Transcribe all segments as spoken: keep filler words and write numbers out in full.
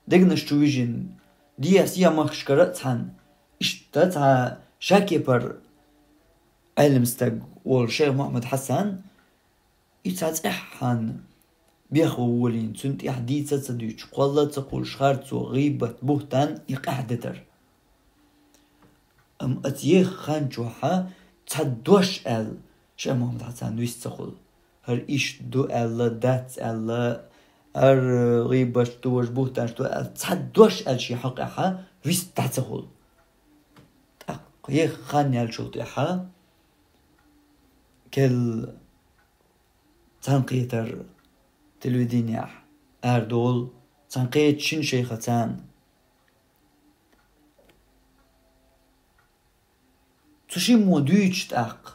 дегнаш чу вижина, дехьа-сехьа махкашкара а цхьана, иштта цхьа шакепар Ӏелам стаг волу шайх Мухьаммад Хьасан, и цхьа цӀеххьана бехван волийна, цунна тӀехь дийца а ца дуьйцуш, кхолла а ца кхуллуш, харцо, гӀийбат, бухӀтан и къаьхьа дитар. Амма оцу еха хан чохь цхьа дош аьлла, шайх Мухьаммад Хьасан вист ца хуьлу. ХӀара иштта ду аьлла, дац аьлла, хӀара гӀийбаташ ду, важа бухӀтанаш ду аьлла, цхьа дош аьлла шен хьокъехь вист дӀа ца хуьлу. ТӀаккха еха хан яьллачул тӀаьхьа керла цхьаьнакхетар телевиденехь арадолу, цхьаьнакхетачу шина шайхаца. Цу шиммо дуьйцуш тӀаккха,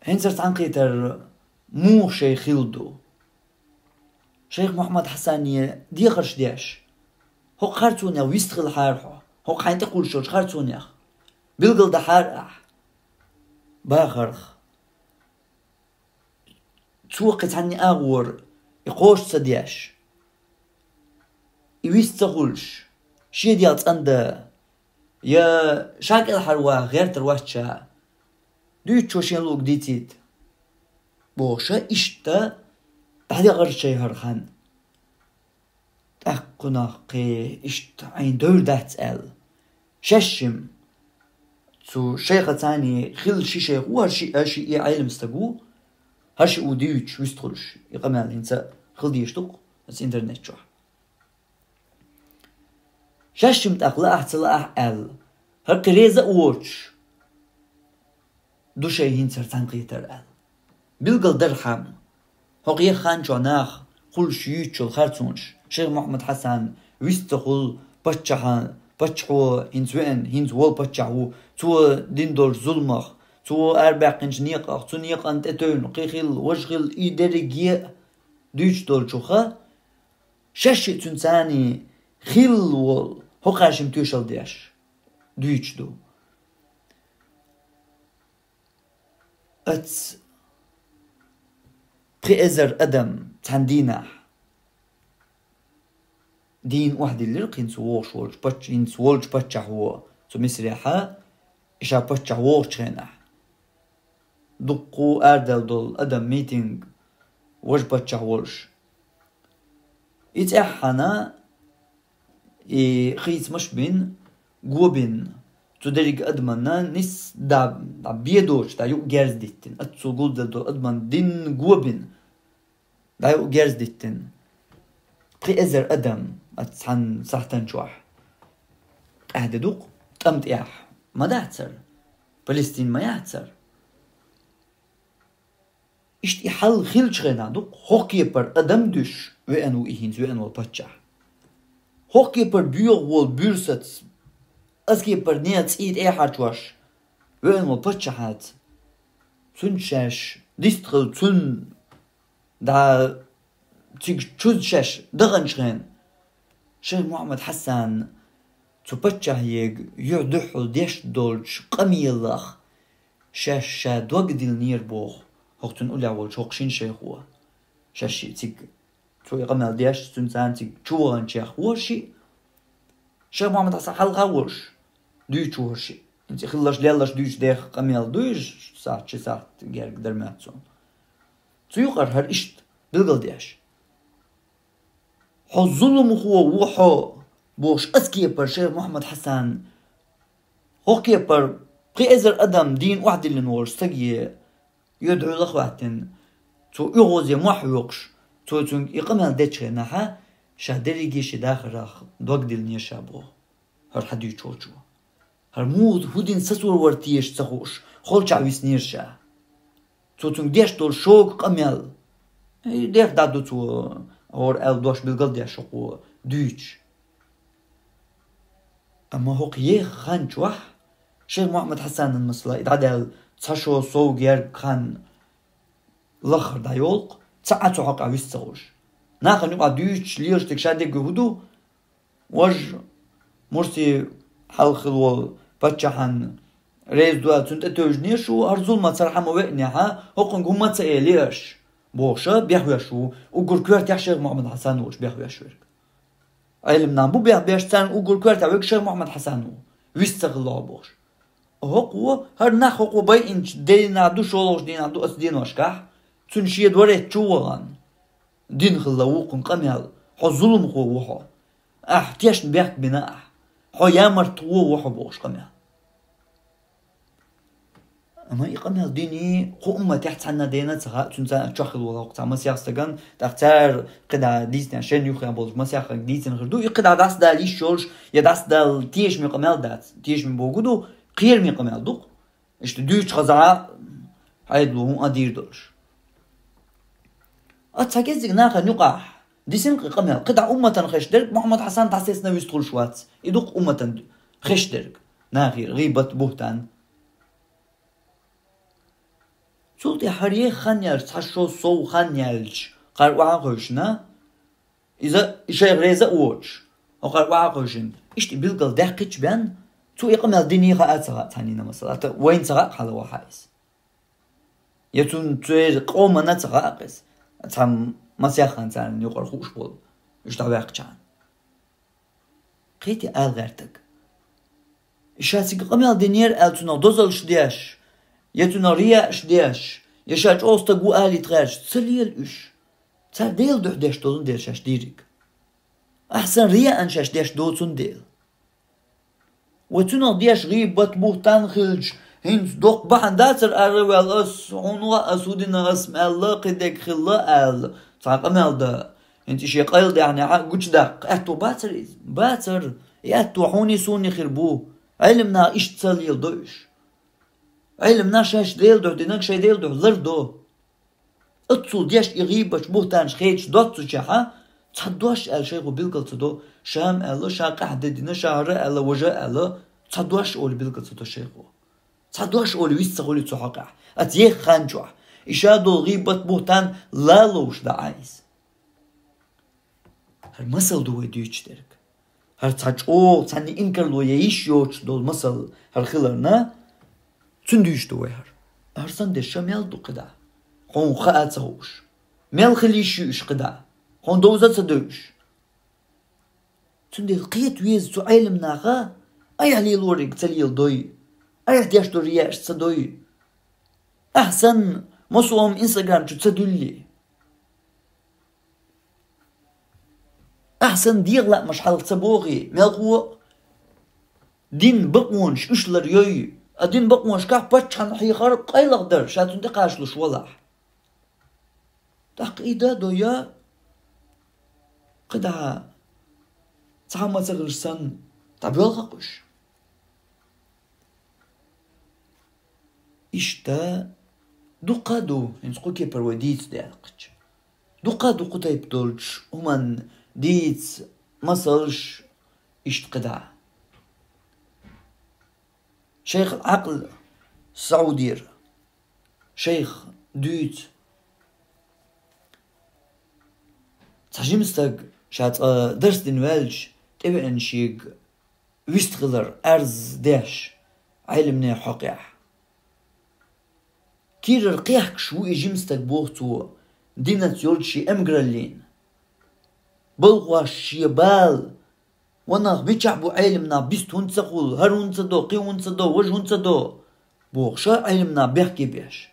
хӀинца цхьаьнакхетар муха шайх хилла ду? Шайх Мухьаммад Хьасане дехарш деш, хӀокху харцонех вист хилахьара хьо, хӀокху хьайна тӀекхуьллуш йолчу харцонех билгалдахьара ахь бахарх. Цо кхин цхьанна агӀор и кхочуш ца деш, и вист ца хуьлуш, шен дегӀ цӀандан, я ша кӀелхьарваха гӀертар вац ша, дуьйцучо шен луург дийцийта, бохуш, иштта дӀадехар шайх хӀара хан. ТӀаккха кхунах кхин иштта Ӏайн девр дац аьлла, шаьшшимма цу шайхаца хилла ши шайх ву, хӀара шиъ, шиъ и Ӏелам стаг ву, хӀара шиъ ву дуьйцуш вист хуьлуш, и къамел хӀинца хила дезаш ду-кх оцу интернет чохь. Шаьшшимма тӀаккха лаахь а, ца лаахь а аьлла, хӀара кхин реза а воцуш, ду шайх хӀинца хӀара цхьаьнакхетар аьлла. Билгалдархьама, хӀокху еха хан чохь наха хуьлуш юьйцуш йолу харцонаш, шайх Мухьаммад Хьасан вист ца хуьлу паччахьан, паччахьо хӀинца веана, хӀинца волу паччахь ву, цо дина долчу зуламах, цо арабаьккхинчу некъах, цу некъан тӀе тевжина кхин хилла, важа хилла, и дерриге а дуьйцуш долчуха, шаьшшиъ цуьнца хилла волу хӀокхаьршимма тоьшалла деш дуьйцуш ду. Оцу пхи эзар адам цхьана дийнахь дийна охьадиллира хӀинца вогӀуш волчу пач-, хӀинца волчу паччахьо цу Мисрехьа, и ша паччахь вогӀучу хенахь. Дуккха арадаьлла долу адам, митинг, важа паччахь волуш. И цӀеххьана и хийцамаш а бина, го бина, цу дерриг адаманна нисса дӀа, дӀа бен доцуш, дӀа юкъа герз диттина, оццул гулделла долу адаман дин го бина, дӀа юкъа герз диттина. Пхи эзар адам оцу цхьана сахьтан чохь къаьхьа де ду-кх тӀам тӀехь, ма дацара, Палестин ма яцара. Иштта и хьал хилчу хенахь ду-кх хӀокху кепара адам дуьсуш веана ву и хӀинца веана волу паччахь. ХӀокху кепара боьха волу буьрсаца, оцу кепара нехан цӀий тӀехьарчош веана волу паччахьаца, цуьнца шаьш дистхила, цуьнан дӀа цига чу шаьш даханчу хенахь, шайх Мухьаммад Хьасан цу паччахьега юьхь дуьхьал деш долчу къамелах шаьш ша дог диллинера боху хӀокху цуьнан уллехь волчу хӀокху шина шайхо. Шаьш шиъ цига, цо и къамел деш, цуьнца цига чу ваханчех ву шиъ, шайх Мухьаммад Хьасан хьалха а волуш, дуьйцуш ву хӀара шиъ. ХӀинца хилларш, лелларш дуьйцуш деха къамел ду иза, сахьт, ши сахьт герга дара моьтту суна. Цу юкъара хӀара иштта билгалдеш: «Хьо зуламхо ву хьо», — бохуш, оцу кепара шайх Мухьаммад Хьасан, хӀокху кепара пхи эзар адам дийна охьадиллина волчу стаге йоьдуьйла хӀоьттина, цо оьгӀазе мохь воькхуш, цо цуьнга и къамел дечу хенахь, ша дерриге шен дахарах дог диллинера ша боху хӀара хьадуьйцуш волчо. ХӀара муха, хӀун дина сацор вара теша ца хууш, холчахь виснера ша. Цо цуьнга деш долу шога къамел. И деха дӀа ду цо, хӀора аьлла дош билгалдеш хӀокхо дуьйцуш. Амма хӀокху еха хан чохь шайх Мухьаммад Хьасанан, масала, и дӀадаьлла цхьа шо сов гергга хан лаххара дӀайолу-кх, цхьа а цу хьокъехь вист ца хуьлуш. Нахана юкъахь дуьйцуш лелаш дерг ша дерг хӀун ду? Важа Мурси хьалха хилла волу паччахьан реза ду аьлла, цунна тӀетевжинера шу, хӀара зулам цархьа ма веанехь, хӀокхуьнга хӀумма а ца элира аш, бохуша, бехвеш ву, уггар коьртехь шайх Мухьаммад Хьасан волуш бехвеш верг. Ӏелам нах бу бехк беш, царна уггар коьртехь верг шайх Мухьаммад Хьасан ву. Вист ца хилла бохуш. ХӀокхо, хӀара нах хӀокхо байинчу дийнахь ду, шолгӀачу дийнахь ду оцу деношкахь, цуьнан шен дворец чу а вахана, дина хилла вукхун къамел: «Хьо зуламхо ву хьо. Ахь тешна бехк бина ахь. Хьо ямартхо ву хьо», — бохуш къамел. Амма и къамел дина кху умматехь цхьанна дена ца хаьа, цуьнан царна чохь хилла волу хӀокху цхьа масех стагана, тӀаккха цара кхидӀа дийцинехь, шен юххехь болчу масех стагана дийцина хир ду, и кхидӀа дӀасадала йиш йолуш, я дӀасадала тешаме къамел дац, тешаме бохург ду, кхераме къамел ду-кх. Иштта дуьйцуш хазахь а, хьайдало хӀун а дийр долуш. Ас цхьа кӀеззиг нахана юкъахь дисина кхин къамел, кхидӀа умматана хезаш дерг Мухьаммад Хьасан дӀасецна вистхуьлуш вац. И ду-кх умматана хезаш дерг, нахера гӀийбат, бухӀтан. Цул тӀаьхьа хӀара еха хан яьлча, цхьа шо сов хан яьлча, кхара охьа а хевшина, иза шайх реза а воцуш, хӀокхара охьа а хевшина, иштта и билггал даьккхича бен, цо и къамел дина хаа ца хаьа цхьаннена, масала, ата вайна ца хаьа хьала вахьа иза. Я цунна церан къомана ца хаьа иза, цхьа масех хан царна юкъара хууш болу, уьш дӀаваьккхича. Кхетий ала гӀертарг? Ша цига къамел динера аьлла цунах дозаллаш деш, я цунах рияаш деш, я ша чӀогӀа стаг ву алийта гӀерташ ца лела уьш. Цара Делан дуьхьа деш долун дела шаьш дийриг. Ахь санна рияан шаьш деш доцун дела. Ва цунах деш гӀийбат, бухӀтан хилча, хӀинца доккха бахьана дацара ара а ваьлла ас, хьуна ваха ас хӀун дина, ас мел кхидерг хилла аьлла, цхьа къамел дан. ХӀинца и шен къайладаьхнехь а гучудаккха аьтто бацара иза? Бацара. И аьтто хьуний суний хир бу. Ӏелам наха иштта ца леладо уьш. Ӏелам наха шаьш Делан дуьхьа динарг шайн Делан дуьхьа лардо. Оццул деш и гӀийбаташ, бухӀтанаш хедаш доццучехь а, цхьа дош аьлла шайхо билгал ца до, ша-м аьлла, ша къаьхьа де дина, ша хӀара аьлла, важа аьлла, цхьа дош олий билгал ца до шайхо. Цхьа дош олий вист ца хуьлий цу хьокъехь, оцу еха хан чохь. И ша долу гӀийбат, бухӀтан лалуш дан Ӏа иза. ХӀара масал ду вай дуьйцуш дерг. ХӀара цхьа чӀогӀа цхьанна инкарло ян йиш йоцуш долу масал хӀара хиларна, цуьнан дуьйцуш ду вай хӀара. ХӀара санна дерш ша мел ду кхидӀа, хьуна хаа ца хууш? Мел хила йиш ю уьш кхидӀа, хьуна довза ца дойуш? Цундела кхета веза цу Ӏелам наха, айхьа лелориг ца леладой, айхьа деш дерг еш ца дой. Ахь санна, массо а хӀума Instagram чу ца дуьллий. Ахь санна, дегӀан лаамаш хьалха ца бохий, мелхо а динан бакъонаш уьш ларйой, а динан бакъонашкахь паччахьна хьехар къайлаха дара, ша цунна тӀекхачалуш валахь. ТӀаккха и да а дой, кхидӀа цхьа а ма ца хилча санна, дӀабоьлху-кх уьш. Иштта дуккха а ду, хӀинца кху кепара вай дийца даьккхича. Дуккха а ду кху тайпа долчу хӀуманна дийца масалш иштта кхидӀа. Шайх Ӏакъл Саудера, шайх дуьйцу. Цхьа жима стаг ша цкъа дарс дина ваьлча, тӀевеана шега вист хилар Ӏарз деш, Ӏелам нехан хьокъехь. Кийрара кхехкаш ву и жима стаг, боху цо, динаца йолчу шен эмгараллина. Балхош шен бала, ва нах, мичахь бу Ӏелам нах, бист хӀунда ца хуьлу, хӀара хӀунда ца до, кхин хӀунда ца до, важа хӀунда ца до, бохуш, Ӏелам нах бехке беш.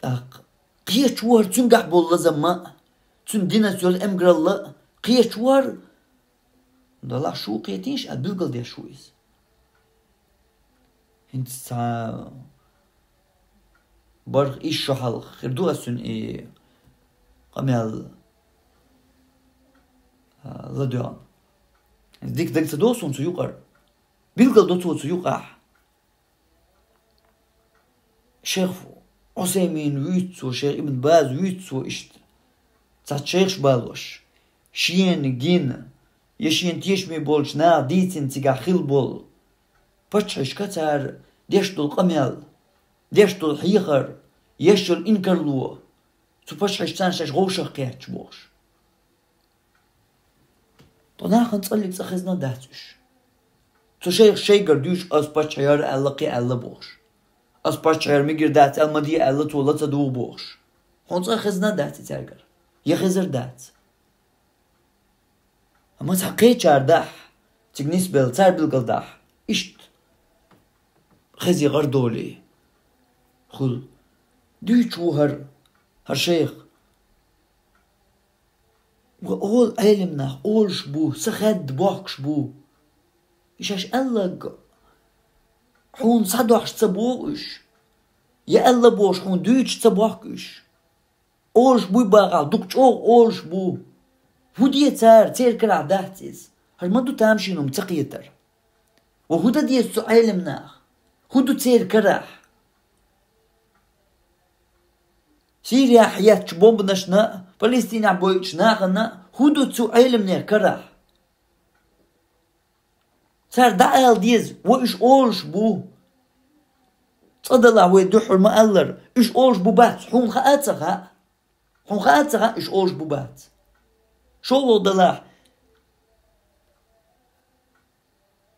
ТӀаккха кхечу ву хӀара цуьнгахь болу лазам а, цуьнан динаца йолу эмгаралла а, кхечу ву хӀара. Делахь шу кхетийша аьлла билгал деш ву иза. ХӀинца цхьа барх исс шо хьалха хир ду ас цуьнан и къамел, а, ладоьгӀна. Дика даг ца до суна цу юкъара. Билгал до цо цу юкъахь. Шайх Ӏусаймин вуьйцу цо, шайх Ибн Баз вуьйцу цо иштта. Цхьацца шайхаш балош, шена гина, я шена тешаме болчу наха дийцина цигахь хилла болу. Паччахьашка цара деш долу къамел, деш долу хьехар, еш йолу инкарло, цу паччахьашца шаьш вовшах кхетча бохуш. Ткъа нахана цкъа а, цкъа хезна а дац уьш. Цу шайх шайгара дуьйцуш, ас паччахьера аьлла, кхин аьлла бохуш. Ас паччахьера мегар дац аьлла, ма де аьлла, цо ла ца дугӀу бохуш. Хьуна цкъа а хезна а дац и цаьргара. Я хезар дац. Амма цхьа кхечар дахь, цига нисбелла цар билгал дахь, иштта хези гӀар долий хуьлу. Дуьйцуш ву хӀара, хӀара шайх. Ва олу Ӏелам нах олуш бу, сан хадда бохкуш бу. И шаьш аьлларг хьуна схьадохьуш ца боху уьш. Я аьлла бохуш хьуна дуьйцуш ца бохку уьш. Олуш буй бахахь, дукха чӀогӀа олуш бу. ХӀун де цара, церан карахь дац иза? ХӀара ма ду тамашийна хӀума ца кхетар. Ва хӀун дан деза цу Ӏелам наха? ХӀун ду церан карахь? Сирияхь еттачу бомбанашна а, Палестинехь бойтучу нахана а хӀун ду цу Ӏелам нехан карахь? Цара дӀаала деза, ва уьш олуш бу. Цкъа далахь вай дуьххьара ма-аллара, уьш олуш бу бац, хьуна хаа а ца хаьа. Хьуна хаа а ца хаьа, уьш олуш бу бац. ШолгӀа далахь,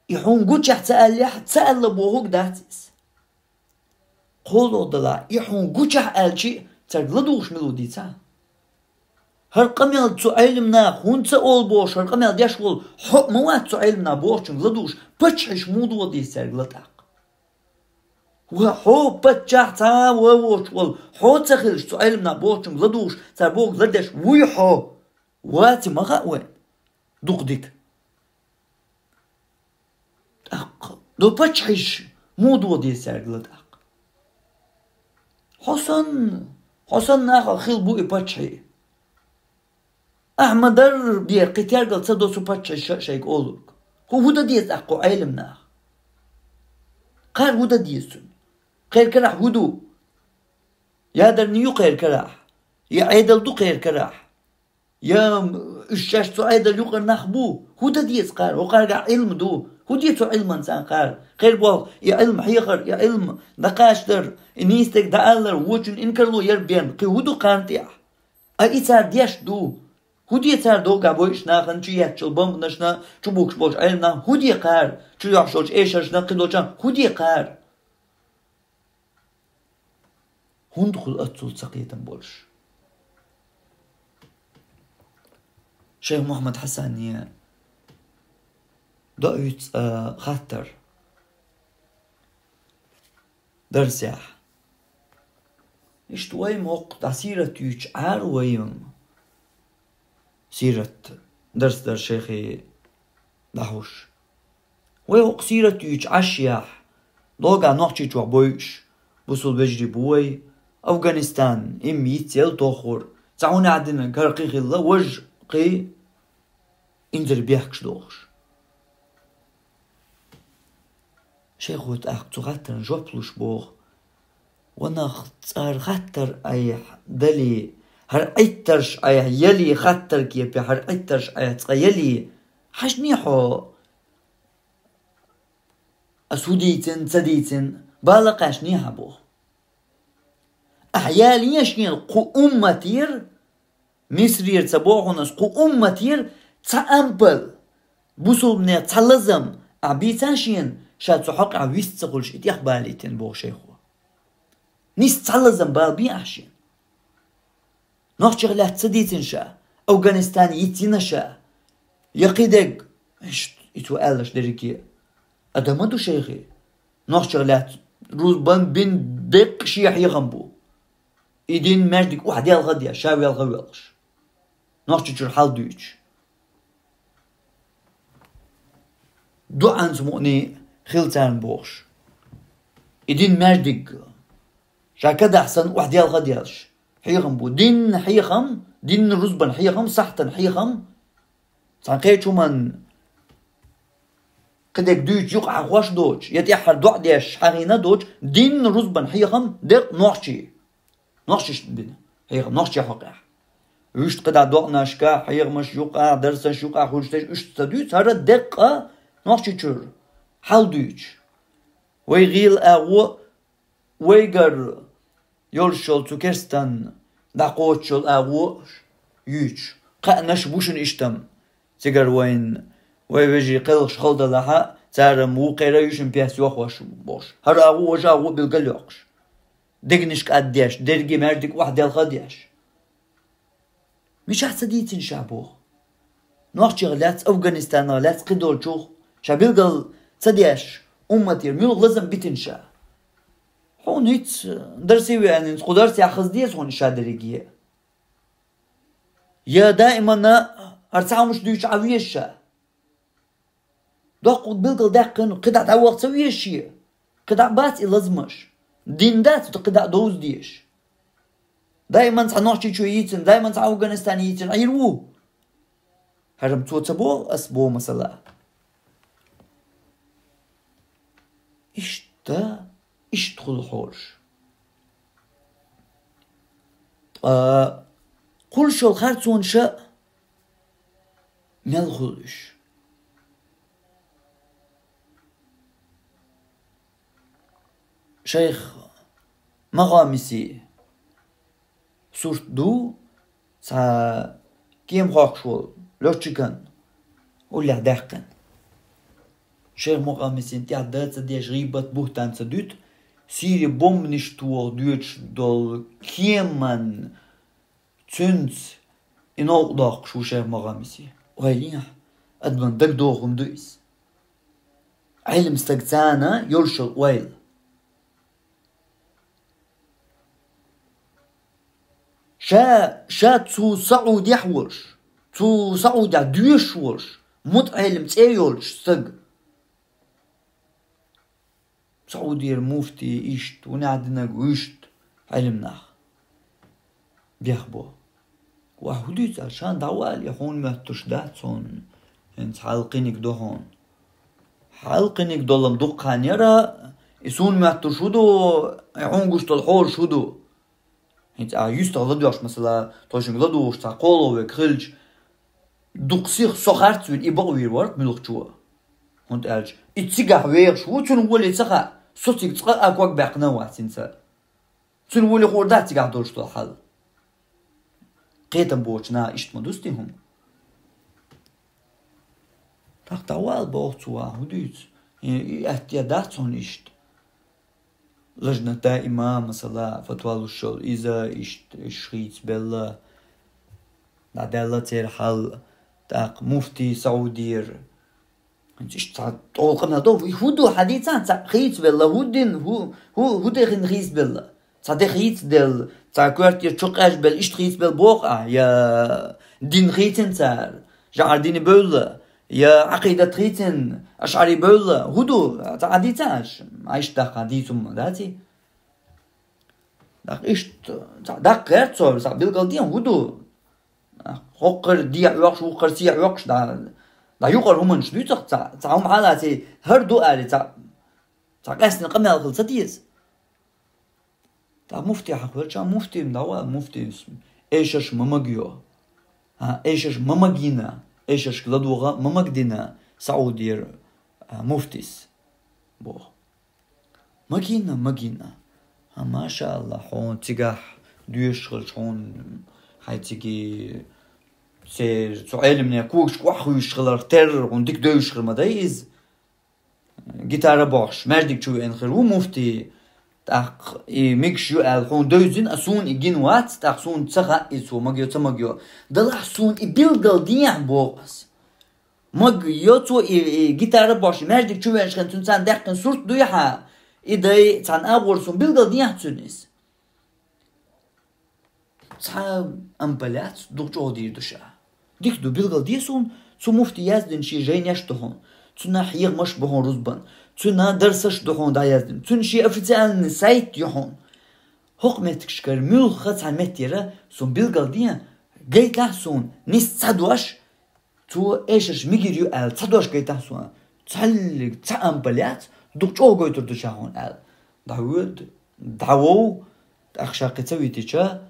и хьуна гучехь ца аьллехь, ца аьлла бохург дац иза. КхоалгӀа далахь, и хьуна гучехь аьлча а, цаьрга ладугӀуш мила ву дийцахь? ХӀара къамел цу Ӏелам наха хӀунда ца олу бохуш, хӀара къамел деш волу хьо а ма вац цу Ӏелам наха бохучуьнга ладугӀуш, паччахьаш муха доху дийца цаьрга латаккха? Ва хьо паччахь цхьа а ван воцуш волу, хьо ца хилча цу Ӏелам наха бохучуьнга ладугӀуш, цара бохург ладеш вуй хьо? Вац и ма хаьа вайн. Дукха дика. ТӀаккха, до паччахьаш муха доху деза цаьрга латаккха? Хьо санна, хьо санна нахах хилла бу и паччахьий. Ахьа ма-дарра бен кхин тергал ца до цу паччахьаша шайга олург. ХӀун, хӀун дан деза тӀаккха кху Ӏелам наха? Кхара хӀун дан деза цунна? Кхеран карахь хӀун ду? Ядарни ю кхеран карахь? Я Ӏедал ду кхеран карахь? Я уьш шаьш цу Ӏедал юкъара нах бу? ХӀун дан деза кхара? ХӀокхаргахь Ӏилма ду. ХӀун де цу Ӏилманца кхара? Кхера болх, и Ӏилма хьехар, и Ӏилма дӀакхачадар, и нийса дерг дӀаалар, вочун инкарло яр бен, кхин хӀун ду кхарна тӀехь? А и цара деш ду. ХӀун де цара догахь бойуш нахана чу еттачул бомбанашна, чу бухкуш болчу Ӏелам нахана? ХӀун де кхара? Чу йохьуш йолчу эшаршна, кхин долчарна? ХӀун де кхара? ХӀунда хуьлу аццул ца кхетам болуш? Шайх Мухьаммад Хьасане доуьйту цкъа хаттар дарсехь. Иштта вай мокх дӀа сират юьйцуш Ӏара вай м сират дарс дар шайхи дӀахьуш. Вай хӀокху сират юьйцуш Ӏаш яхь, логахь Нохчийчохь бойуш бусул вежарий бу вай, Афганистан, им йицъелла тоххур, цхьа хӀун аьлла дина, кара кхин хилла, важа кхин инзаре бехкаш дохуш. Шайхо тӀаккха цу хаттарна жоп луш боху: «Ванах, цара хаттар айхьа далий, хӀара Ӏиттарш айхьа ялий, хаттар кепе хӀара Ӏиттарш айхьа цкъа ялий, хьажний хьо, ас хӀун дийцина, ца дийцина, бала кхаьчний хьан боху. Ахьа ялийна шена кху умматера, Мисрера ца боху хьуна ас, кху умматера цхьа ампал, бусулбанех цхьа лазам ахьа бийцахь шена, ша цу хьокъехь вист ца хуьлуш и тӀехбалийтина», — боху шайхо. Нис цхьа лазам бала бий ахьа шена? Нохчех лаьцна ца дийцина ша, Афганистан йицйина ша, я кхидерг, иштта, и цо аьлларш дерриге а. Адам ма ду шайхи. Нохчех лаьцна рузбан бина деккъа шен хьехам бу. И дин маьждиг охьаделха а деш, ша велха а воьлхуш. Нохчийчуьра хьал дуьйцуш. ДоӀанца мукъане хила царна бохуш. И дин маьждиг ша кадахь санна охьаделха а делаш. Хьехам бу. Динна хьехам, динна рузбан хьехам, сахьтан хьехам. Цхьана кхечу хӀуманна кхидерг дуьйцу юкъахь хьан хӀорш доцуш, я тӀаьххьара доӀа деш хьан хӀийна доцуш, динна рузбан хьехам деккъа нохчий. Нохчашна бина хьехам, нохчех хьокъехь. Вуьшта кхидӀа доӀанашкахь, хьехамаш юкъахь, дарсаш юкъахь хуьлуш дерш уьш ца дуьйцу, хӀара деккъа Нохчийчуьра хьал дуьйцуш. Вай гӀийла агӀо, вайгара йолуш йолу цу керстанна дӀакхочуш йолу агӀо юьйцуш. Кхаьънаш бу шуна иштта-м. Цигара вайна, вай вежарий кхелхаш хала далахь а, цара-м вукхеран а ю шуна пес йохош бохуш. ХӀара агӀо, важа агӀо билгал йоккхуш. Дегнаш кӀаддеш, дерриге маьждиг охьаделха а деш. Мичахь ца дийцина ша боху? Нохчех лаьцна, Афганистанах лаьцна, кхыдолчух, ша билгал ца деш, умматера муьлха лазам битина ша. Хьуна хӀинца дарсе веанинца, кху дарсехь хаза деза хьуна ша дерриге. Я даимана хӀара цхьа хӀумаш дуьйцуш Ӏа веза ша. Доккха билгал даьккхина, кхидӀа дӀаваха ца веза шен. КхидӀа бац и лазамаш. Дин дац, кхидӀа довза дезаш. Даиман цхьа Нохчийчоь йийцина, даиман цхьа Афганистан йийцина Ӏийр ву. ХӀара-м цо ца боху, ас боху масала. Иштта, иштта хуьлу хьоьжуш. Ткъа кхуллуш йолу харцонаш мел хуьлу уьш? Шайх Макъамиси сурт ду, цхьа кема хоккхуш волу лётчикан уллехь даьккхина. Шайх Макъамисина тӀехь дан ца деш, гӀийбат, буьхтан ца дуьту, Сири бомбанаш тоха доьдуш долу кеман цуьнца и новкъа доккхуш ву Шайх Макъамиси. Ойла йехьа, адаман дагадогӀу хӀума ду иза. Ӏелам стаг царна йолуш йолу ойла. Ша, ша цу Саудехь волуш, цу Саудехь доьшуш волуш, мутаӀелим цӀе йолчу стаг. Саудера муфти иштта, вунехь динарг вуьшта, Ӏелам нах бехбо. Ва хӀун дуьйцу аьлла, ша дӀавала, и хьуна моьттуш дац хьуна, хӀинца хьалкхиниг ду хьуна. Хьалкхиниг долу-м дуккха хан яра, и суна моьттуш хӀун ду, и хьуна гуш долу хьолаш хӀун ду? ХӀинца ахь юьстах ладоьгӀуш, масала, тхойшинга ладугӀуш цхьа кхоалгӀа верг хилча, дукха сиха со харц вина и бакъвийр вара-кх муьлххачо. ХӀунда аьлча и цигахь вехаш ву, цуьнан воле ца хаьа, со цига цкъа а ког баьккхина а вац хӀинца. Цуьнан воле хуур дац цигахь долуш долу хьал. Кхетам боцучу наха иштта ма ду стий хӀума? ТӀаккха дӀавала боху цо, ва хӀун дуьйцу? И, и атта дац хьуна иштта? Лажнат даима, масала, фатва луш йолу иза, иштта уьш хийцабелла, дӀадаьлла церан хьал, тӀаккха муфти Саудера. Иштта цхьа тӀолкъана до, хӀун ду хьадийцахь, цхьа хийцабелла, хӀун дина, хӀун, хӀун, хӀун де хин хийцабелла? Цхьа де хийцаделла, цхьа коьртера чу къежбелла, иштта хийцабелла боху ахь, я дин хийцина цара, жӀар дин бевлла, я Ӏакъидат хийцина, ашӀари бевлла, хӀун ду, цхьа хьадийцахь аша, ма иштта даккха дийца хӀума дац и? ТӀаккха иштта, цхьа даккха гӀерта цо, цхьа билгал де, хӀун ду? ХӀокхара дехьа оьхуш, вукхара сехьа оьхуш, дӀа, дӀа юкъара хӀуманаш дуьйцу-кх цхьа, цхьа хӀума хьалаций, хӀара ду аьлла, цхьа, цхьа къаьстина къамел хила ца деза. ТӀаккха муфти хьахвелча, муфтийна дӀавала, муфтийс эшарш ма магайо. А, эшарш ма магийна, эшаршка ладогӀа ма магадина Саудера, а, муфтис, боху. Магийна, магийна. А, машаалла, хьуна цигахь доьшуш хилча, хьуна хьайн циги церан цу Ӏелимнех когаш охьахуьйшуш хиларх терра, хьуна дика девзаш хир ма дай иза. Гитара бохуш, маьждиг чу веана хир ву муфти. ТӀаккха и мегаш ю аьлла хьуна девзина, а суна и гина вац, тӀаккха суна ца хаьа иза цо магайо, ца магайо. Делахь суна и билгал дехьа боху ас. Магайо цо и, и гитара бохуш, и маьждиг чу веанчхьана цуьнан царна даьккхина сурт дуй хьан? И дай цхьана агӀор суна билгал дехьа цуьнан иза. Цхьа ампа лаьцна дукха чӀогӀа дийр ду ша. Дика ду, билгал де суна, цу муфти яздина шен жайнеш ду хьуна. Цуьнан хьехамаш бу хьуна рузбан. Цуьнан дарсаш ду хьуна дӀаяздина. Цуьнан шен официальный сайт ю хьуна. ХӀокху меттигашкара муьлхха цхьа меттера суна билгал де, гайтахь суна, нис цхьа дош, цо эшарш мегар ю аьлла, цхьа дош гайтахь суна, цхьаллиг цхьа ампа лаьцна, дукха чӀогӀа гойтур ду ша хьуна аьлла. ДӀавоьду, дӀавоу, тӀаккха ша кхин ца витича,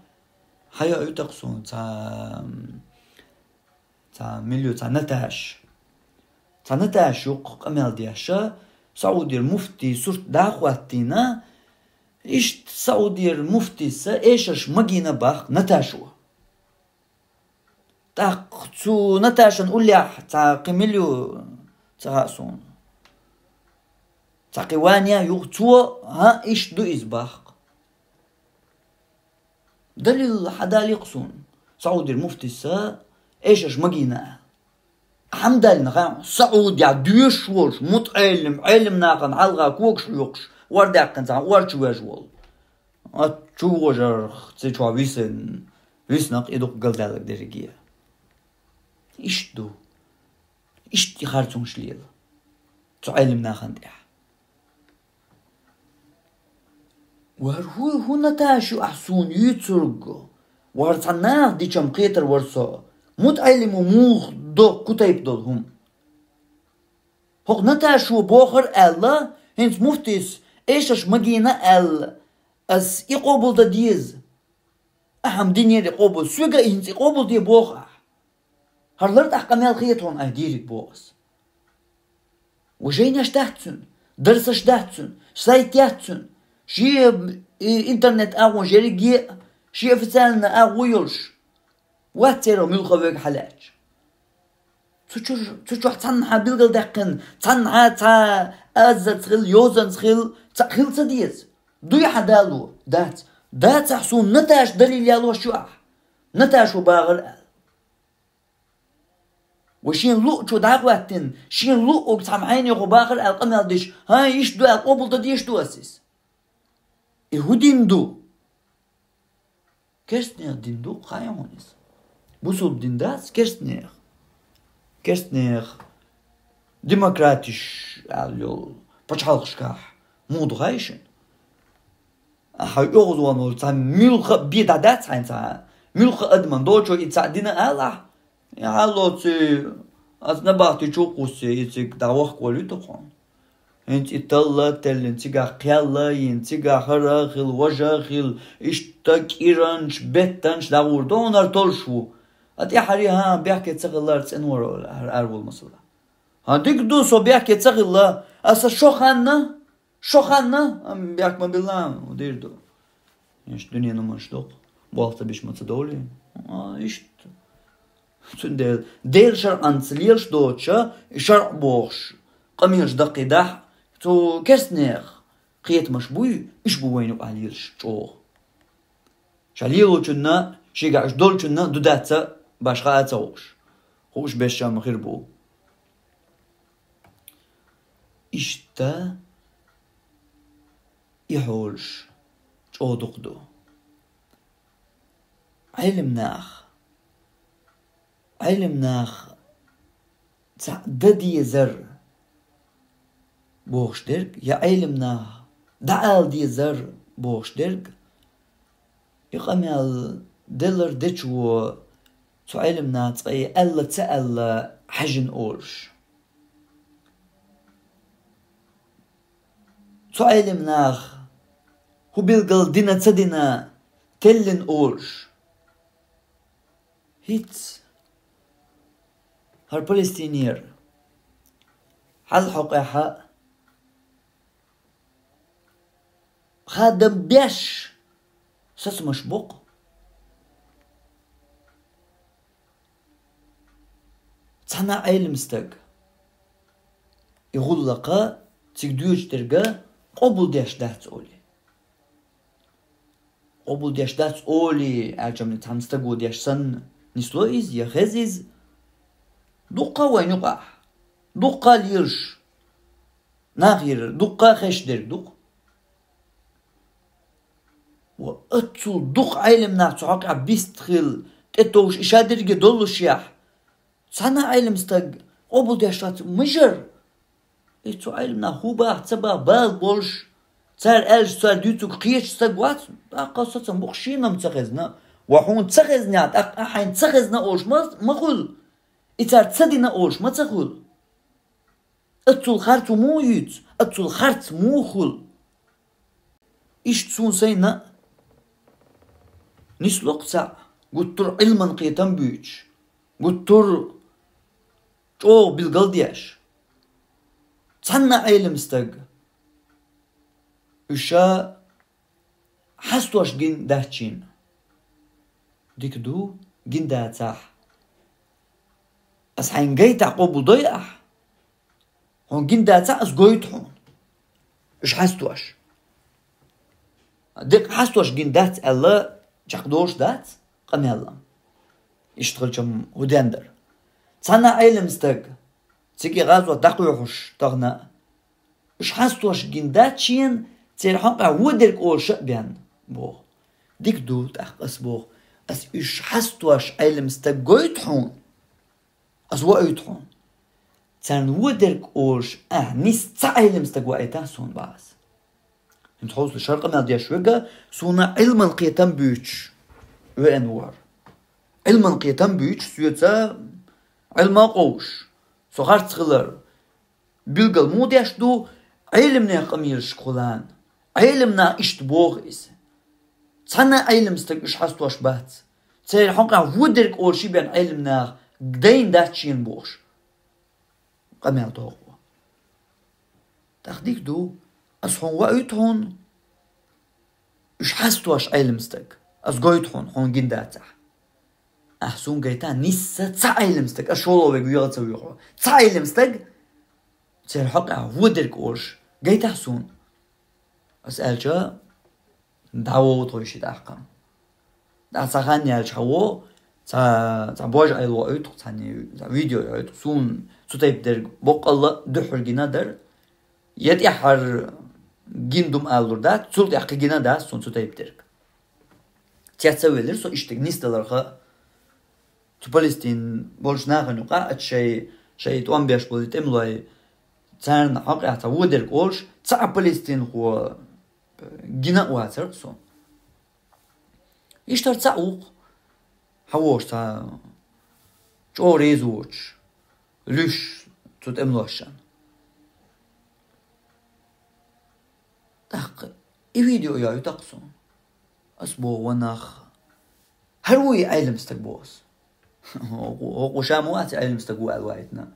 хьайоуьйту-кх суна цхьа, цхьа мила ю, цхьа Наташа. Цхьа Наташа ю-кх къамел деш, Саудера муфтий сурт дӀа а хӀоттийна, иштта Саудера муфтийс эшарш магийна боху Наташо. ТӀаккха цу Наташан уллехь цхьа кхин мила ю ца хаьа суна. Цхьа кхин ван а ю-кх цо, хӀан, иштта ду иза боху. Далил хьадалийта-кх суна, Саудера муфтийс эшарш магийна аьлла. Ӏамдалина хьан, Саудехь доьшуш волуш, мутаӀеллим, Ӏелим нахана хьалха когаш хьоькхуш, ор даьккхина цхьа ор чу веш волу. Ат чу вожарх ци чохь висина, виснакх и дукха галдаьлларг дерриге. Иштта ду. Иштта и харцонаш лела. Цу Ӏелим нахана тӀехь. Вара хӀу, хӀун Наташа ю ахь суна юьйцург? Вара цхьа наха дичам кхетар вара со. МутаӀеллим ву муха до, кху тайпа долу хӀума? ХӀокху Наташо бохар аьлла, хӀинца муфтис эшарш магийна аьлла, ас и къобал дан деза. Ахьа-м динера и къобал, соьга а хӀинца и къобал де боху ахь. ХӀара лар тӀаккха къамел хета хьуна айхьа дийриг боху ас. Ва жайнаш дац цуьнан, дарсаш дац цуьнан, сайт яц цуьнан, шен, и, интернет агӀо жерриге а, шен официальный агӀо йолуш. Вац церан муьлхха вега хьалаьтташ. Цу чуьр-, цу чохь цхьаннахьа билгалдаьккхина, цхьаннахьа цхьа аззаца хила, йозанца хила, цхьаъ хила ца деза. Дуй хьан дало? Дац. Дацахь суна Наташа далил ялош ю ахь. Наташа ву бахар аьлла. Ва шен луъчо дӀа а хӀоьттина, шен луъург цхьа хьайнехо бахар аьлла къамел деш, хӀан, иштта ду аьлла къобал дан дезаш ду ас иза. И хӀун дин ду? Керстнех дин ду, кхайа хьуна иза. Бусулба дин дац керстнех. Керстнех, демократиш аьлла йолу пачхьалкхашкахь муха ду хаьий шуна? Ахьа оьгӀазван волу цхьа муьлхха а бен дӀадац хьайна цхьа, муьлхха а адаман долчо и цхьаъ дина алахь, и хьаллоций, ас набахти чу а кхуссий, и цига дӀавахка волуьйту хьуна. ХӀинца и талла теллина, цигахь кхел а йина, цигахь хӀара а хила, важа а хила, иштта кӀиранаш, беттанаш дӀагӀур ду хьуна хӀара толлуш ву. А тӀаьхьарий, хӀан, бехке ца хилла, цӀена вара хӀара араволу масала. ХӀан, дика ду, со бехке ца хилла, аса шо ханна, шо ханна, ам, бехк ма билла, дийр ду. Иштта дуьненан хӀуманаш доккху, болх ца беш ма ца довлий. А, иштта. Цундела Делан шарӀанца лелаш доцуша, и шарӀ бохуш, къамелаш даккхийдахь, цу керстнех кхетамаш буй, уьш бу вайна юкъахь лелаш чӀогӀа. Ша лелочунна, шегахь уьш долчунна ду дац а башха а ца хууш, хууш беш ма хир бу. Иштта и хьолаш чӀогӀа дукха ду. Ӏелим нах, Ӏелим нах цхьаъ дан дезар бохуш дерг, я Ӏелим нах дӀаала дезар бохуш дерг, и къамел делар дечо цу Ӏелим наха цкъа и аьлла ца аьлла хьаьжжина олуш. Цу Ӏелим наха хӀун билггал дина ца дина теллина олуш. ХӀинца хӀара Палестинера хьал хьокъехь а хадам беш сацамаш боккху. Цхьана Ӏелам стаг и гӀуллакха цига доьжуш дерга къобалдеш дац олий. Къобалдеш дац олий, аьлча-м цхьана стаго деш санна, нисло иза я хеза иза. Дуккха вайн юкъахь, дуккха лелаш, нах йира, дуккха хезаш дерг дукха. Ва оццул дукха Ӏелам нах цу хьокъехь бист хила, тӀетовш и ша дерриге доллушехь, цхьана Ӏелам стаг къобалдеш вац мажар. И цу Ӏелам нах хӀун баха, ца баха бала болуш, цара аьлча, цара дуьйцург кхеташ стаг вац, тӀаккха сацам боккху шена-м ца хезна. Ва хьуна ца хезнехь, тӀаккха ахь хьайна ца хезна олуш ма, ма хуьлу. И цара ца дина олуш ма ца хуьлу. Оццул харц ву муха юьйцу, оццул харц муха хуьлу. Иштта суна сайна нисло-кх цхьаъ, гуттар а Ӏилман кхетам буьйцуш, гуттар а чӀогӀа билгалдеш. Цхьанна Ӏелам стаг, уьш ша хьастош гина дац шена. Дика ду, гина дацахь. Ас хьайна гайтахь, къобалдой ахь? Хьуна гина дацахь, ас гойту хьуна. Уьш хьастош. Декъа хьастош гина дац аьлла, чекхдолуш дац къамел-м. Иштта хилча-м хӀун ден дара? Цхьана Ӏелам стаг, цига гӀазот дӀакхоьхьуш тахана, уж хьастош гина дац шена, церан хьокъехь вон дерг олуш а бен, боху. Дика ду, тӀаккха ас боху, ас уж хьастош Ӏелам стаг гойту хьуна, ас ваийту хьуна. Царна вон дерг олуш ахьа нисса цхьа Ӏелам стаг ваийтахь суна, бах ас. ХӀинца хьовсал, шаркъа мел деш верг суна Ӏилман кхетам буьйцуш веана вара. Ӏилман кхетам буьйцуш, соьца Ӏилма а къовсуш, со харц хилар билгал муха деш ду, Ӏелам нехан къамелашкахула. Ӏелам наха иштта боху иза. Цхьана Ӏелам стаг уж хьастош бац. Церан хьокъехь вон дерг олуш а бен Ӏелам наха дайна дац шена бохуш къамел доху. ТӀаккха дика ду, ас хьуна ваийту хьуна уж хьастош Ӏелам стаг, ас гойту хьуна, хьуна гина дацахь. Ахьа суна гайтахь нисса цхьа Ӏелам стаг, ас шолгӀа верг веха а ца воьху. Цхьа Ӏелам стаг, церан хьокъехь вон дерг олуш, гайтахь суна. Ас аьлча, дӀавогӀу тхо ши тӀаккха. ТӀаккха цхьа хан яьлча хьан во, цхьа, цхьа божа Ӏайла ваийту, цхьа ни-, цхьа видео йойту, суна цу тайпа дерг боккъалла а дуьххьара гина дара. Я тӀаьххьара гина ду-м алалур дац, цул тӀаьхьа кхин гина дац суна цу тайпа дерг. Цец а велира со иштта нисдаларх а. Цу Палестин болчу нахана юкъахь а шайн, шайн тӀом беш болу тӀемалой, царна хьокъехь цхьа вон дерг олуш, цхьа а палестинхо гина а вацара суна. Иштта цхьаъ ву-кх, хьан вош цхьа чӀогӀа реза воцуш, луьйш цу тӀемалошна. ТӀаккха и видео йойту-кх суна. Ас боху, ванах, хӀара ву и Ӏелам стаг, боху ас. ХӀокху, хӀокху ша ма вац Ӏелам стаг ву аьлла ваийтина.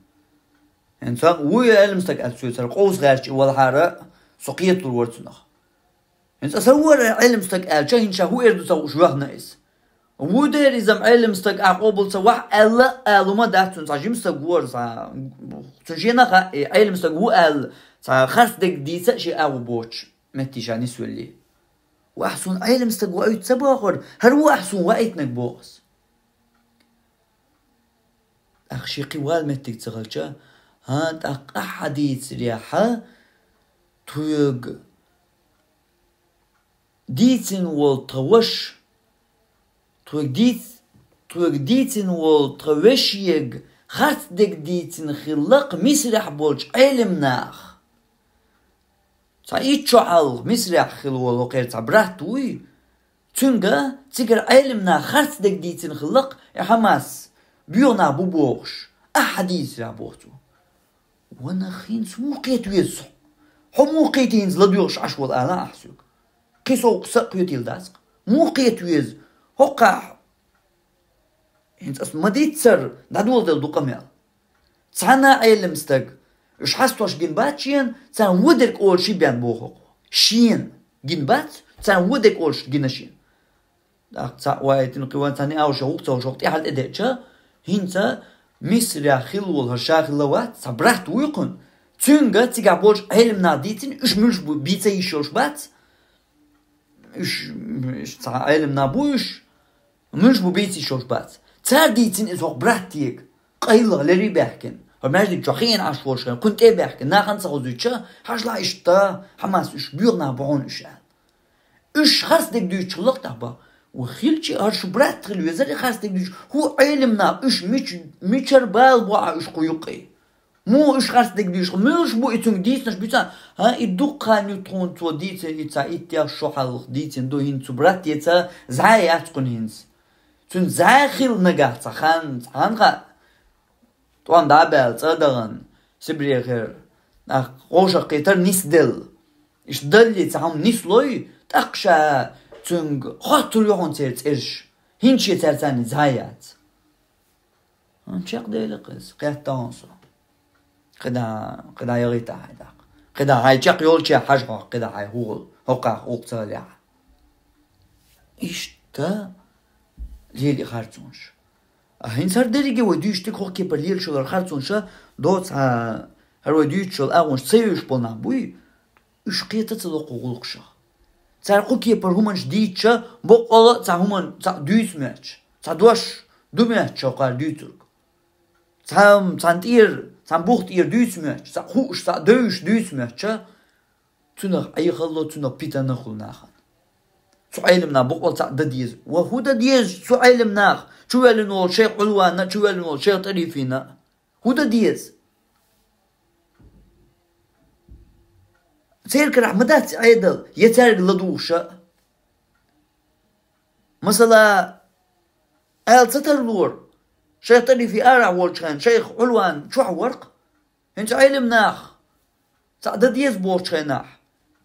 ХӀинца ву и Ӏелам стаг аьлла, цуьнан цара къовса гӀерташ и валахьара, со кхеталур вара цунах. ХӀинца аса ву хӀара Ӏелам стаг аьлча, хӀинца ша хӀун эр ду ца хууш вахана иза. Ву дера иза-м Ӏелам стаг, ахь къобал ца вахь аьлла а ала хӀума дац цунна, цхьа жима стаг вара, цхьа, цунна шена хаьа, и Ӏелам стаг ву аьлла, цхьа харц дерг дийца а шен агӀо боцуш метте ша нисвеллий. Ва ахь суна Ӏелам стаг ваийту ца бохура, хӀара ву ахь суна ваийтинарг, боху ас. ТӀаккха шен кхин вала меттиг ца хилча, хӀан, тӀаккха ахьа дийцарехьа, тхоьга дийцина волу тхан ваша, тхоьга дийц-, тхоьга дийцина волу тхан вешега харц дерг дийцина хилла-кх Мисрехь болчу Ӏелам наха. Цхьа итт шо хьалха Мисрехь хилла волу хӀокхеран цхьа брат вуй, цуьнга цигара Ӏелам наха харц дерг дийцина хилла-кх, и Хьамас боьха нах бу бохуш, ахьа дийцарехь, боху цо. Ванах, хӀинца муха кхета веза со? Хьо муха кхетий хӀинца ладоьгӀуш Ӏаш волу, ала ахь соьга. Кхин сов кхин са а кхетийла дац-кх. Муха кхета веза? ХӀокхахь. ХӀинца ас ма-дийццара, дӀадоладелла ду къамел. Цхьана Ӏелам стаг, уьш хьастош гина бац шена, царна вон дерг олуш а бен, боху-кх. Шена гина бац, царна вон дерг олуш гина шена. ТӀаккха цхьаъ ваийтина, кхин ван цхьа неӀалт шо гӀуллакх ца волуш, хӀокху тӀаьхьа тӀедеъча, хӀинца Мисрехь хилла волу хӀара ша хилла вац, цхьа брат вуй кхуьнан. Цуьнга цигахь болчу Ӏелам наха дийцина, уьш муьлш бу бийца йиш йолуш бац. Уьш, уьш цхьа Ӏелам нах бу уьш, муьлш бу бийца йиш йолуш бац. Цара дийцина иза хӀокху браттега, къайлаха леррий баьхкина. ХӀара маьждиг чохь хиъна Ӏаш волуш хилла, кхунна тӀе а баьхкина, нахана ца хозуьйтуш, хьажал иштта, Хьамас уьш боьха нах бу хьуна уьш аьлла. Уьш харц дерг дуьйцуш хилла-кх тӀаккха. Ва хилча, хӀара шу брат хила везара и харц дерг дуьйцуш. ХӀун Ӏелам нах, уьш мича-, мичара бала бу Ӏа уьш кху юккъе? Муха уьш харц дерг дуьйцуш хилла? Муьлш бу и цуьнга дийцинарш буьйцу? ХӀан, и дуккха хан ю тхуна цо дийцина, и цхьа итт-шо хьалха дийцина ду, хӀинца цу братеца зӀе яц кхуьнан хӀинца. Цуьнан зӀе хилла нагахь цхьа хан, цхьа хан хаьа. ТӀом дӀа а баьлла, цӀа а дахана, Сибрехера, нах вовшах кхетар нисделла. Иштта даллий цхьа хӀума нислой, тӀаккха ша цуьнга хоттур ю хьуна церан цӀераш. ХӀинца шен цаьрца цхьаьна зӀе яц. ХӀан, чекхдели-кх иза, кхетта хьуна со. КхидӀа, кхидӀа яхийтахьа хьайн тӀаккха. КхидӀа хьайн чекх йолччехь хьажа хьо, кхидӀа хьайн хӀугӀал, хӀокхахь гӀуллакх ца хилехь. Иштта лела и харцонаш. А хӀинца хӀара дерриге вай дуьйцуш дерг хӀокху кепара лелаш йолу хӀара харцонаш а доцу, хьан, хӀара вай дуьйцуш йолу агӀонаш ца евзаш болу нах буй, уьш кхета ца ло кху гӀуллакхашах. Цара кху кепара хӀуманаш дийцича, боккъала а цхьа хӀуманна цхьаъ дуьйцу моьттуш, цхьа дош ду моьттуш хӀокхара дуьйцург. цхьа, цхьан тӀера, цхьан бух тӀера дуьйцу моьттуш, цхьа хууш, цхьа девзаш дуьйцу моьттуш, цунах Ӏехалло, цунах питана хуьлу нахана. Цу Ӏеламнах бакъволу цхьаъ дан деза. Ва хӀун дан деза цу Ӏеламнаха, чувоьллина волу шайх Ӏулвана, чувоьллина волу шайх ТӀарифина? ХӀун дан деза? Церан карахь ма дац Ӏедал, я цаьрга ладугӀуша? Масала, ала ца тарлора, шайх ТӀарифи арахь волчу хенахь, шайх Ӏулван чохь вара-кх. ХӀинца Ӏеламнах цхьаъ дан деза бохучу хенахь,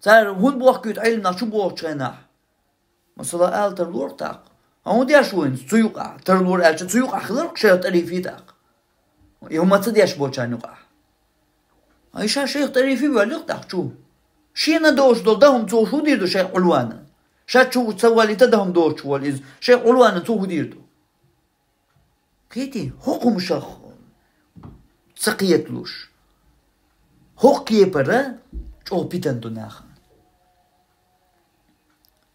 цара хӀунда бохкуьйту Ӏеламнах чу бохучу хенахь? Масала, ала тарлора тӀаккха. ХӀан хӀун деш ву хӀинца цу юкъахь? Тарлора аьлча, цу юкъахь хилар-кх шайх ТӀарифи тӀаккха. И хӀума ца деш болчарна юкъахь. Ай ша шайх ТӀарифи воьллира-кх тӀаккха чу. Шена доцуш долу дан хӀума цо хӀун дийр ду шайх Ӏулвана? Ша чу ца валийта дан хӀума доцуш волу иза. Шайх Ӏулвана цо хӀун дийр ду? Кхетий, хӀокху хӀумашах ца кхеталуш, хӀокху кепара чӀогӀа питана ду нахана.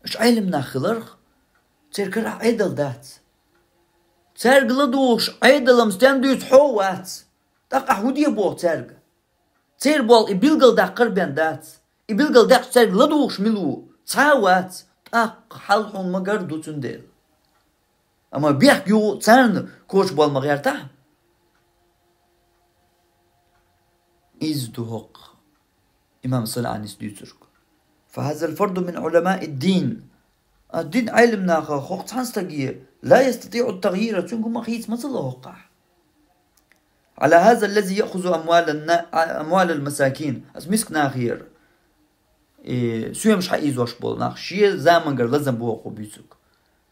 Аша Ӏеламнах хиларх, церан карахь Ӏедал дац. Цаьрга ладугӀуш Ӏедалан стен дуьйцу хьо вац. ТӀаккха ахь хӀун де боху цаьрга? Церан болх и билгалдаккхар бен дац. И билгалдаьккхича цаьрга ладугӀуш мила ву? Цхьа а вац. ТӀаккха хьал хьуна ма-гарра ду цундела. Амма бехк юху царна коча бала ма гӀертахь. Иза ду хӀокху имам СанӀанис дуьйцург. فهذا الفرد من علماء الدين. А дин Ӏеламнаха хӀокху цхьана стаге لا يستطيع التغيير, цуьнга хӀума хийца ма ца ло хӀокхахь. على هذا الذي يأخذ أموال النا-, أموال المساكين. Аса миска нахера, э, соьмаш хьаийзош болу нах, шен замангара лазам боху буьйцург.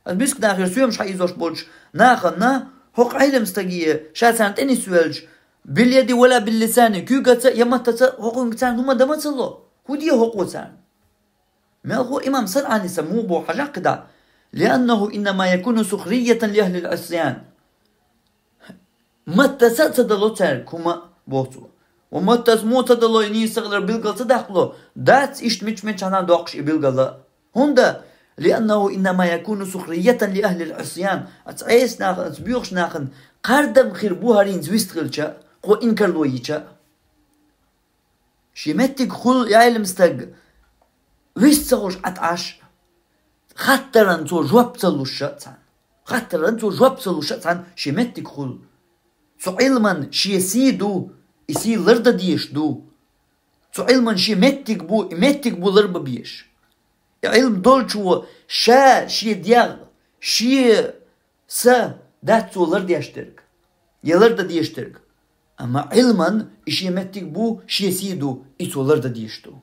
Аса миска нахера соьмаш хьаийзош болчу нахана хӀокху Ӏелам стаге ша царна тӀе нисвелча, باليد ولا باللسان, куьйгаца я маттаца хӀокхуьнга царна хӀума дан ма ца ло. ХӀун де хӀокхо царна? Мелхо имам СанӀаниса муха боху хьажа кхидӀа: لأنه إنما يكون سخرية لأهل العصيان. Маттаца а ца дало цаьрга хӀума, боху цо. Ва маттаца муха ца дало, и нийса ца хилар билгал ца даккхало, дац иштта мича-мичахьа доккхуш и билгала. ХӀунда? لأنه إنما يكون سخرية لأهل العصيان. Оцу Ӏеса нахана, оцу боьхачу нахана кхардам хир бу хӀара хӀинца вистхилча, кхо инкарло йича. Шен меттиг хуьлу и Ӏелам стаг, вист ца хуьлуш Ӏа тӀе Ӏаш, хаттаран цо жоп ца луш а цхьаьна. Хаттаран цо жоп ца луш а цхьаьна шен меттиг хуьлу. Цу Ӏилман шен сий ду, и сий лардан дезаш ду. Цу Ӏилман шен меттиг бу, и меттиг бу ларбан безаш. И Ӏилма долчо ша шен дегӀ, шен са дац цо лардеш дерг, я лардан дезаш дерг. Амма Ӏилман и шен меттиг бу, шен сий ду, и цо лардан дезаш ду.